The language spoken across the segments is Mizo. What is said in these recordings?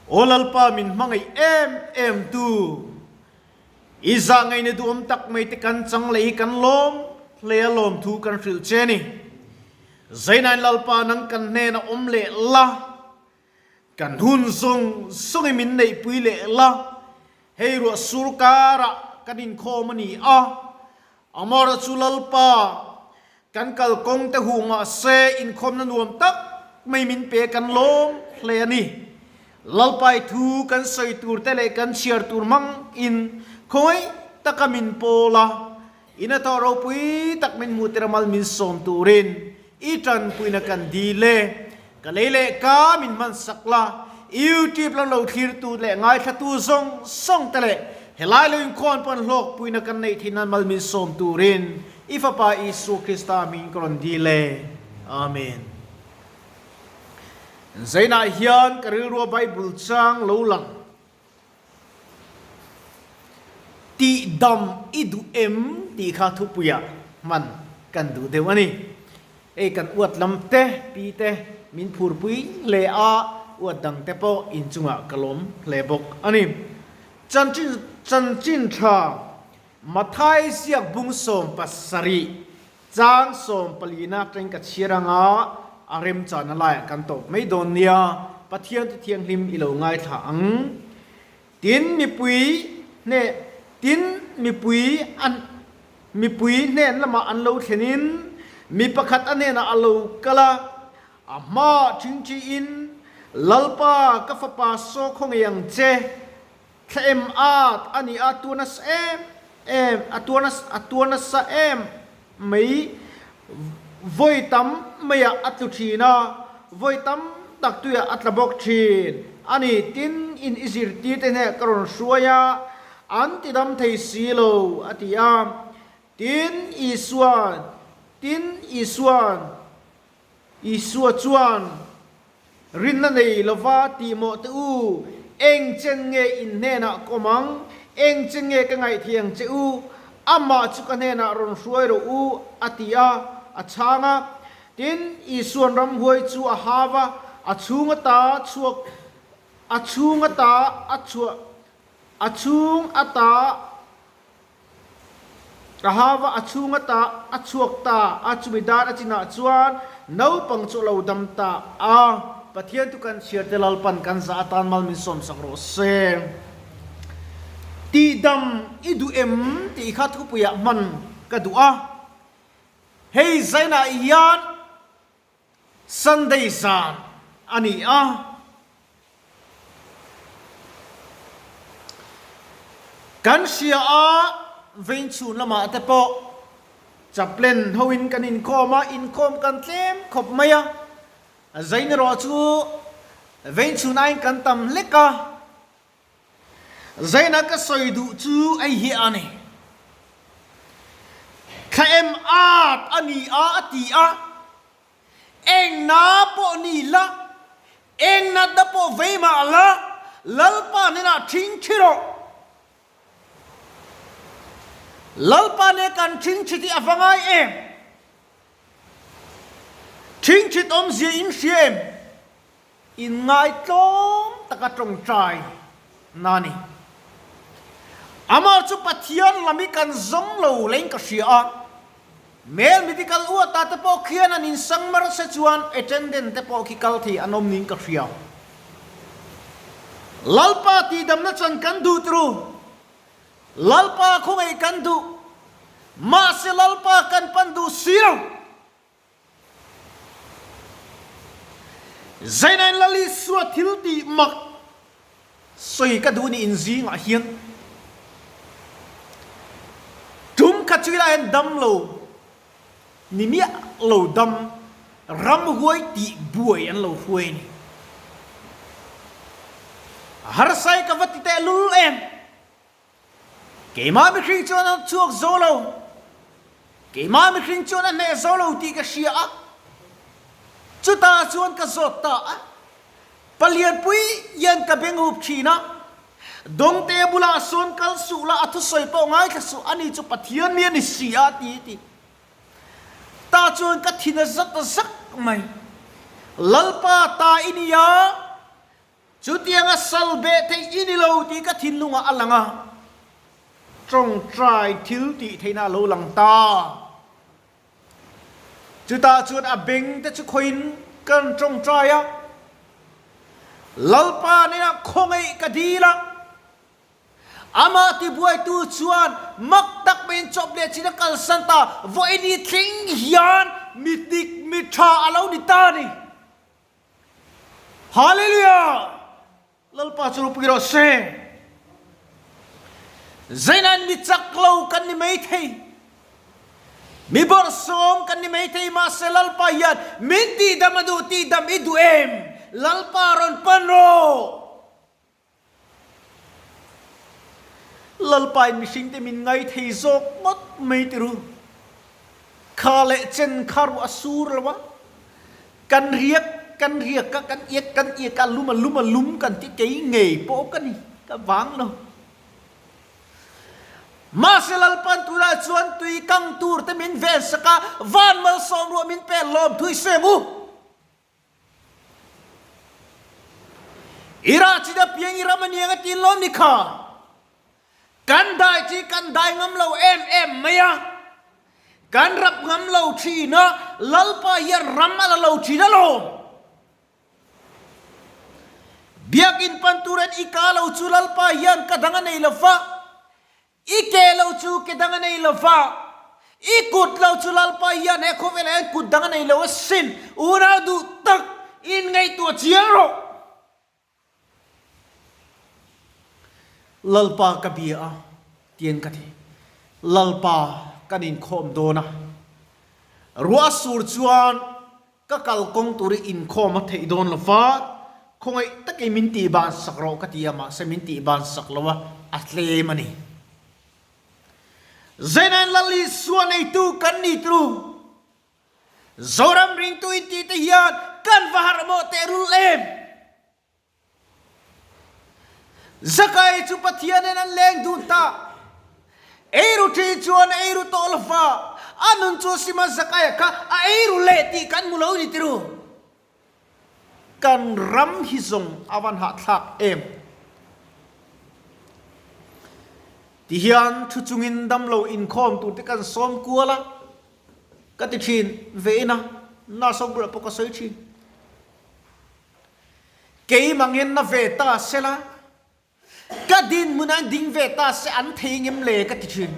Aw Lalpa min hmangaih em em tu, i zahngaihna duhawm tak mai te kan chang leh hi kan lawm hle a lawmthu kan hrilh che a ni. Zainain Lalpa nang kan hnena awm leh la, kan hun zawng zawngin min neihpui leh la, hei ruah sur karah kan inkhawm a ni a, Amara chu Lalpa, kan kalkawng te huh mahse inkhawmna nuam tak mai min pe kan lawm hle a ni. Lalpai thu kan sawi tur te leh kan chhiar tur hmang in khawngaih taka min pawl a, in a thawh ropui tak min hmuh tir a mal min sawm turin i tanpuina kan dil e. Ka lei leh ka min hman sak la, YouTube lam lo thlirtu leh ngaithlatu zawng zawng te leh helai lo inkhawm pawn hlawkpuina kan neih theih nan mal min sawm turin i Fapa Isua Krista hming ka rawn dil e. Amen. Zainah hian ka rilrua Bible chang lo lang Tihdam i duh em tih kha thupuiah hman kan duh deuh a ni. Hei kan uat lam te, pi te min phurpui hle a, uat dang te pawh inchungah ka lawm hle bawk a ni. Chanchin chanchin tha Mathai ziak bung 17 chang 14 atangin ka chhiar anga a remchana laiah kan tawp mai dawn nia, Pathian chu thianghlim i lo ngaithla ang. Tin mipui hne tin mipui an mipui hnen lamah an lo thlenin mi pakhat a hnenah a lo kal a, a hmaah ṭhingṭhiin, Lalpa, ka fapa saw khaw ngei ang che, Thla em at a ni a, tuar nasa em em, a tuar nasa, a tuar nasa em mai. Vawi tam maiah a tlu thin a, vawi tam tak tuiah a tla bawk thin a ni. Tin, in i zirtir te hneh ka rawn hruai a, an ti dam thei si lo, a ti a. Tin, Isua'n, tin, Isua'n, Isua chuan, Rinna nei lova tih mawh teh u, eng chen nge in hnenah kawm ang? Eng chen nge ka ngaihthei ang che u? Amah chu ka hnenah rawn hruai rawh u, a ti a, a chhang a. Tin, Isua'n ramhuai chu a hau a, a chhung ata chhuak, a chhung ata a chhuah, a chhung ata A hava a chhung ata a chhuak ta a, chumi dan a chinah chuan naupang chu a lo dam ta a. Pathian chu kan chhiar te Lalpan kan zah atan mal min sawmsak rawh se. Tihdam i duh em tih kha thupuiah hman ka duh a. Hei zainah hian Sunday zan a ni a. Kan hria a, veinchhun lamah te pawh chaplain hoin kan inkhawm a, inkhawm kan tlem khawp mai a. Zain erawh chu veinchhun aiin kan tam hlek a. Zaina ka sawi duh chu hei hi a ni. Thla em at a ni a a ti a, eng na pawh ni la, eng natna pawh vei mah la, Lalpa hnenah ṭhing ṭhi rawh. Lalpa nen kan ṭhing ṭhi tih a va ngai em? Ṭhing ṭhit awmzia in hria em? Inngaitlawm taka tawngtai na ni. Amah chu Pathian lam hi kan zawng lo leng ka hria a, male medical uat ah te pawh khian an insang mar se chuan attendant te pawh khi kal thei an awm niin ka hria. Lalpa tihdamna chan kan duh turu, Lalpa khawngaih kan duh, mahse Lalpa kan pan duh si lo. Zainain Lal Isua thil tih mak sawi ka duh ni in zingah hian tum khat chu ilai hian dam lo ni miah lo dam ramhuai tih buai an lo hruai a ni. Harsai ka va ti tehlul em? Keimah mihring chuan a chhuak zo lo, keimah mihring chuan a hneh zo lo tih ka hria a, chutah chuan ka zawt ta a. Palianpui hian ka beng hup thin a, Dawngte bulah sawn kal suh la, a thusawi pawh ngaithla suh, ani chu Pathian mi a ni si a, ti ti. Tah chuan ka thin a zak zak mai. Lalpa ta i ni a. Chutianga sal beh theih i ni lo tih ka thinlungah a lang a, tawngtai thil tih theihna a lo lang ta. Chutah chuan a beng te chu khawiin kan tawngtai a, Lalpa nena khawngaih ka dil a, Amah tibuaitu chuan mak tak maiin chawp leh chin a kalsan ta, vawiin thleng hian mi dik mi tha a lo ni ta a ni. Hallelujah! Lalpa chu ropui rawh se. Zeinain mi chak lo kan ni mai thei. Mi bawrhsawm kan ni mai thei mahse Lalpa hian min tihdam a duh, tihdam i duh em? Lalpa rawn pan rawh. Lalpain mihringte min ngai thei zawk ngawt mai ti ru. Kha leh chen kha ruah a sur lo a, kan riak kan riak a, kan iak kan iak a, lum a lum a lum kan ti kei ngei pawh ka ni, ka vang lo. Mahse Lalpan tunah chuan tui kang tur te min ven sak a, van malsawm ruah min pe lawm thui seng u. I rah chin apiang i ram a niang a tin lawm ni kha. Kan dai chi kan dai ngam lo em em mai a. Kan rap ngam lo thin a, Lalpa hian ram a la lo thin alawm. Biakinn pan turin i ka lo chu Lalpa hian ka dang a nei lo va. I ke lo chu ke dang a nei lo va, i kut lo chu Lalpa hian he khawvelah hian kut dang a nei lo asin. Unau duh tak in ngaihtuah chiang rawh. Lalpa ka bia a, tiang ka ti. Lalpa kan inkhawm dawn a. Ruah sur chuan Ka kal kawng tur i inkhawm a theih dawn lo va, khawngaih takin min tihban sak rawh ka ti a, mahse min tihban sak lo a, a tlem a ni. Zeinain Lal Isua neitu kan ni tru. Zoram ringtu intih te hian kan va harh mawh tehlul em? Zakai chu Pathianin an leng dun ta. Eiru ṭhi chuan a eiru tawh lo va, a nun chu sima Zakaia kha a eiru leh tih kan hmu lo ni tiru. Kan ram hi zawng a van hahthlak em. Tihian thu chungin damlo inkhawm turte kan sawm kual a, ka ti ṭhin ve ina, nurse ho bulah pawh ka sawi ṭhin. Keimah ngen na ve ta sela, ka dinhmun ah ding ve ta se an thei ngem le ka ti thin.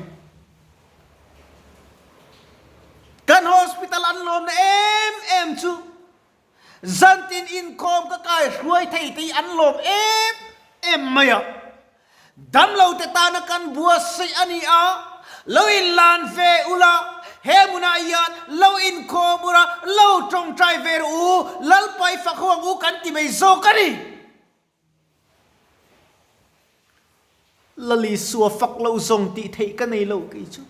Kan hospital an lawmna em em chu zantin inkhawm ka kai hruai thei te hi an lawm em em mai a. Damlo te tana kan buatsaih a ni a, lo inlan ve ula, he hmunah hian lo inkhawm ula, lo tawngtai ve rawh u, Lalpa i fak ho ang u kan ti mai zawk a ni. Lalisua fak lo zawng tih theih ka nei lo kei chu.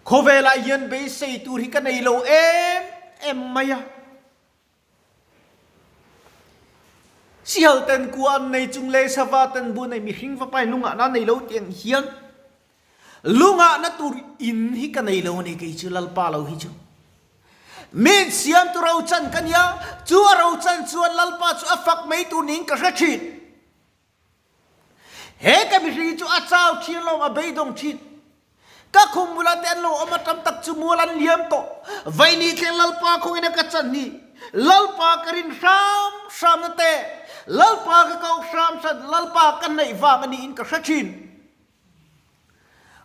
Khawvelah hian beisei tur hi ka nei lo em em mai a. Sihal ten kua an nei chung le sava ten bu nei mihring va pai lungah na nei lo tiang hian lungah na tur in hi ka nei lo ani kei chu Lalpa lo hi chu min siam tu ro chan ka nia chu a ro chan chuan Lalpa chu a fak mai tur niin ka hre thin. He ka mihring hi chu a chau thin alawm, a beidawng thin. Ka khum bulah te an lo awm a, tam tak chu mual an liam tawh. Vaini thleng Lalpa khawngin a ka chan hi. Lalpa ka rin hram hram na te, Lalpa ka koh hram hran, Lalpa ka hnaih vang a niin ka hre thin.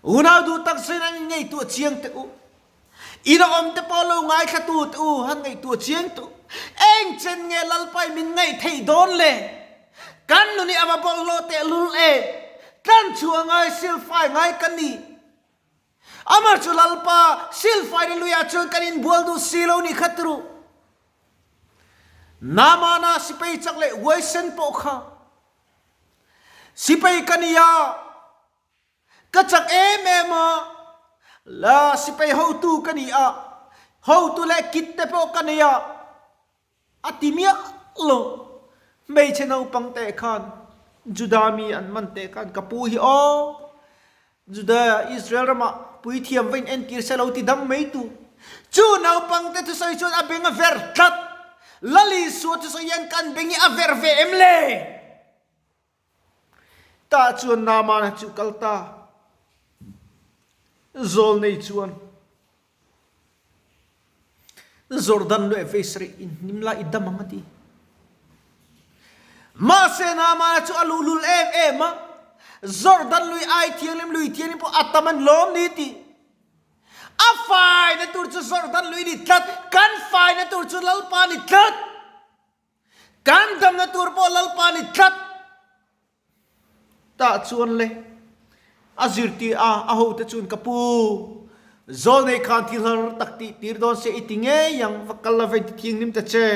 Unau duh tak zain an inngaihtuah chiang teh u. Ina awm te pawh lo ngaithla tu te u han ngaihtuah chiang teh u. Eng chen nge Lalpa i min ngaih theih dawn le? Kan nun hi a va bawlhhlawh tehlul em? Tlan chhuah ngai silfai ngai ka ni. Amah chu Lalpa silfaina luiah chuan kan inbual duh si lo nih kha tiru. Namana sipai chak leh huaisen pawh kha Sipai ka ni a, ka chak em em a, la sipai hotu ka ni a, hotu leh kit te pawh ka nei a, a ti miah lo. Hmeichhe naupang te khan Juda mi an man te khan ka pu hi aw, Juda Israel ramah puithiam va in entir se lo ti dam mai tu. Chu naupang te thusawi chuan a beng a ver tlat. Lal Isua thusawi hian kan beng hi a verh ve em le? Tah chuan Naamana chu kal ta. Zawlnei chuan Jordan lueh vei sarih in hnim la i dam ang a ti. Mahse Naamana chu a luhlul em em a, Jordan lui ai thianghlim lui thianghlim pawh a tam an lawm ni tih. A faina tur chu Jordan lui ni tlat, kan faina tur chu Lalpa ni tlat. Kan damna tur pawh Lalpa ni tlat. Tah chuan le a zirtir a, a hote chuan ka pu, Zawlnei khan thil har tak tih tir dawn se i ti ngei ang, va kal la va inti thianghlim ta che.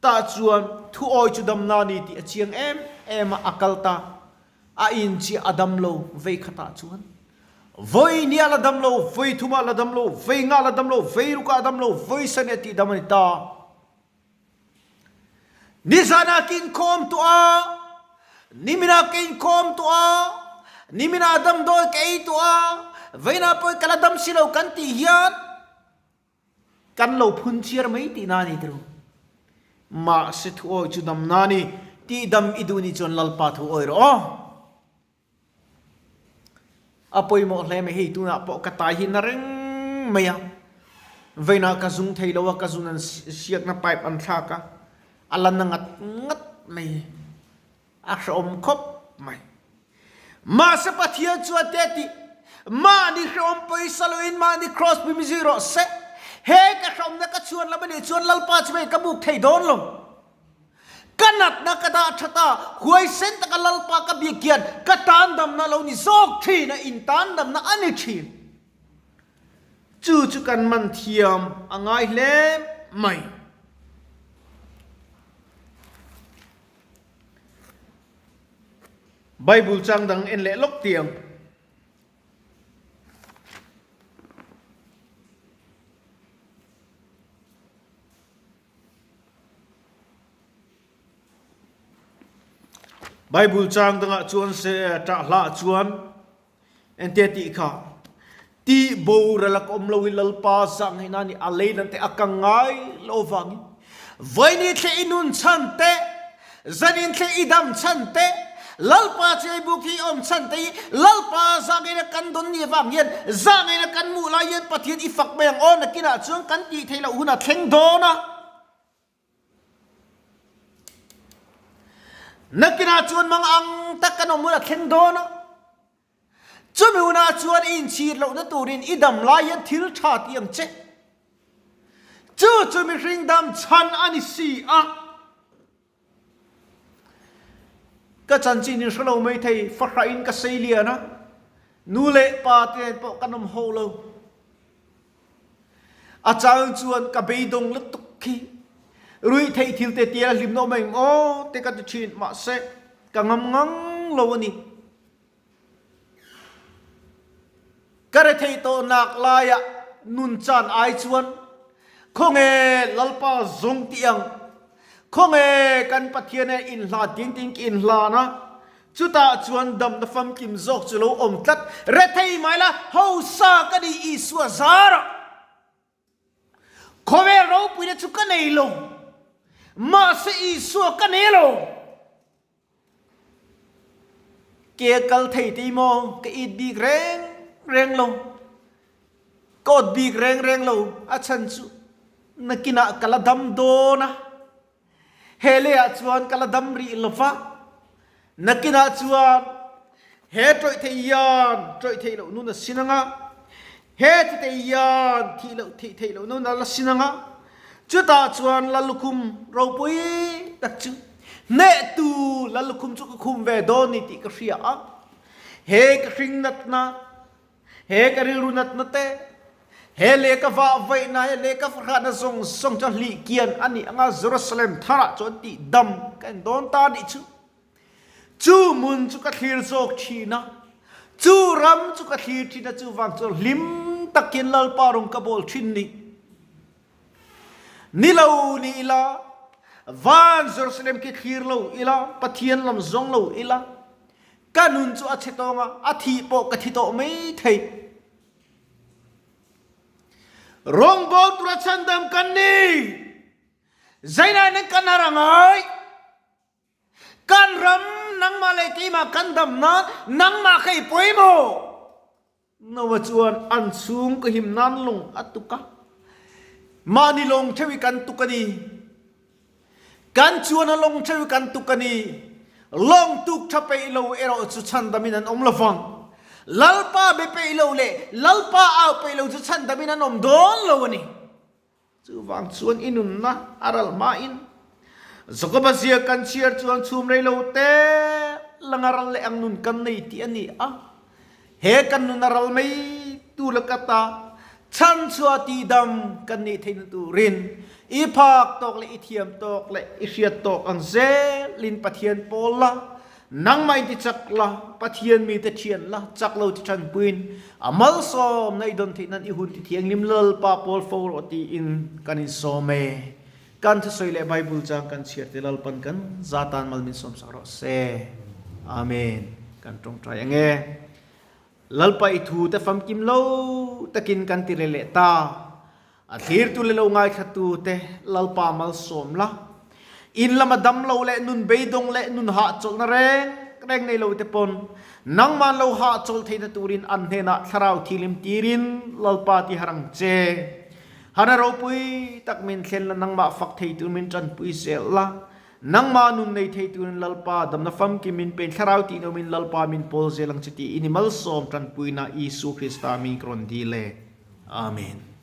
Tah chuan thu awi chu damna a ni tih a chiang em em a, a kal ta. A in chiah a dam lo vei khatah chuan vawi nia la dam lo, vawi thumah la dam lo, vawi ngah la dam lo, vawi rukah a dam lo, vawi sa nia tih dam a ni ta. Nizanah ka inkhawm tawh a, niminah ka inkhawm tawh a, niminah damdawi ka ei tawh a, vawiinah pawh ka la dam si lo kan tih hian kan lo phun chiar mai tihna a ni tiro. Mahse thuawi chu damna a ni, tihdam i duh nih chuan Lalpa thuawi rawh aw. A pawimawh hle mai hei tunah pawh ka tai hi na reng mai a, vawiinah ka zung thei lo a, ka zun an siakna pipe an thlak a, a la na ngat ngat mai, a hrehawm khawp mai. Mahse Pathian chuan te tih, mahni hrehawm pawisa loin mahni cross pui mi zui rawh se, he ka hrehawmna ka chhuan lam anih chuan Lalpa chu hei ka buk thei dawn lo. Ka natna ka dah that a, huaisen taka Lalpa ka biak hian ka tan damna lo ni zawk thin a, in tan damna a ni thin. Chu chu kan man thiam a ngai hle mai. Bible chang dang en leh lawk tiang. Bible chang dangah chuan se ṭah hlah chuan engtia tih kha tih boral a ka awm lo i Lalpa zahngaihna nih a lei lam te a kang ngai lo vangin vaini thle i nun chhan te zanin thle i dam chhan te Lalpa chu ei buk hi awm chhan te hi Lalpa zahngaihna kan dawn ni avang hian zahngaihna kan hmuh lai hian Pathian i fak mai ang aw nakinah chuan kan tih theih loh hun a thleng dawn a. Nakinah chuan mang ang tak kan awm hun a thleng dawn a, chumi hunah chuan i inchhir lohna turin i dam lai hian thil tha ti ang che. Chu chu mihring dam chhan a ni si a. Ka chanchin in hre lo mai thei, fahrahin ka sei lian a, nu leh pa te nen pawh kan awm ho lo. A chang chuan ka beidawng lutuk khi ruih theih thil te tia hlim nawh mai ang aw te ka ti thin mahse ka ngam ngang lo a ni. Ka rethei tawh nak laiah nun chan ai chuan khawnge Lalpa zawng tih ang, khawnge kan Pathian e inhlan tin tin ka inhlan a, Chutah chuan damna famkim zawk chu lo awm tlat. Rethei mai la, hausa ka ni Isua zarah. Khawvel ropuina chu ka nei lo, mahse Isua ka nei lo. Ke kal thei tei maw, ka it bik reng reng lo. Ka awt bik reng reng lo, a chhan chu nakinah ka la dam dawn a. He leiah chuan ka la dam rih lo va, nakinah chuan he tawih thei hian tawih theih loh nun a sin ang a, he thi thei hian thih loh thih theih loh nun a la sin ang a, chutah chuan Lallukhum ropui tak chu hnehtu Lallukhum chu ka khum ve dawn ni tih ka hria a, he ka hring natna He ka rilru natna te, he lehka vah vaihna, he lehka fahrahna zawng zawng chu a hlih kian a nih anga Jerusalem tharah chuan tih dam ka en dawn ta nih chu. Chu hmun chu ka thlir zawk thin a, chu ram chu ka thlir thin a, chuvang chuan hlim takin Lalpa rawng ka bawl thin ni. Ni lo ni ila, van Jerusalem khi thlir lo ila, Pathian lam zawng lo ila, Ka nun chu a chhe tawng a, a thih pawh ka thi tawh mai thei. Rawngbâwl tura chhandam kan ni. Zainai nan kan har a ngai. Kan ram nangmah le keimah kan dam nan nangmah kha i pawimawh. Noah chuan an chung ka him nan lung a tuk a. Mahni lawng ṭheu i kan tuk a ni. Kan chuan a lawng ṭheu i kan tuk a ni. Lawng tuk ṭha peih lo erawh cu chhandam in an um lovang. Lalpa be peih lo le Lalpa au peih lo cu chhandam in an um dawn lo a ni. Chuvang chuan i nunnak a ral hma in Jakob a zia kan chhiar chuan chum rei lo te langa ral le ang nun kan nei ti a ni a. He kan nun a ral mei tu le ka ta chan chua ti dam kan nih theihna turin i phak tawk le i thiam tawk le i hriat tawk ang zelin Pathian pawl la Nangmah in ti chak la, Pathian mi te ṭhian la, chak lo ti ṭhan puin, a malsawm na i don theih nan i hun ti thianghlim Lalpa pawl fo rawh tiin kan in sawm e. Kan thusawi le Bible caang kan chiar te Lalpan kan zatan mal min sawm sak rawh se. Amen. Kan ṭawngṭai ange. Lalpa i thu te famkim lo takin kan ti re leh ta. A thlirtu le lo ngaithlatu te Lalpa malsawm la. Inn lama dam lo le nun beidong le nun hahchawlhna reng reng nei lo te pawn nangman lo hahchawlh theihna turin an hnenah thlarau thilim tirin Lalpa ti harang che. Hana ropui tak min thlen la nangmah fak thei tur min tanpui zel la. Nangmah nun nei thei turin Lalpa damna famkim min pen thlarau tih nuamin Lalpa min pawl zel ang che tiin i malsawm tanpuina Isu Krista min ka rawn dil e. Amen.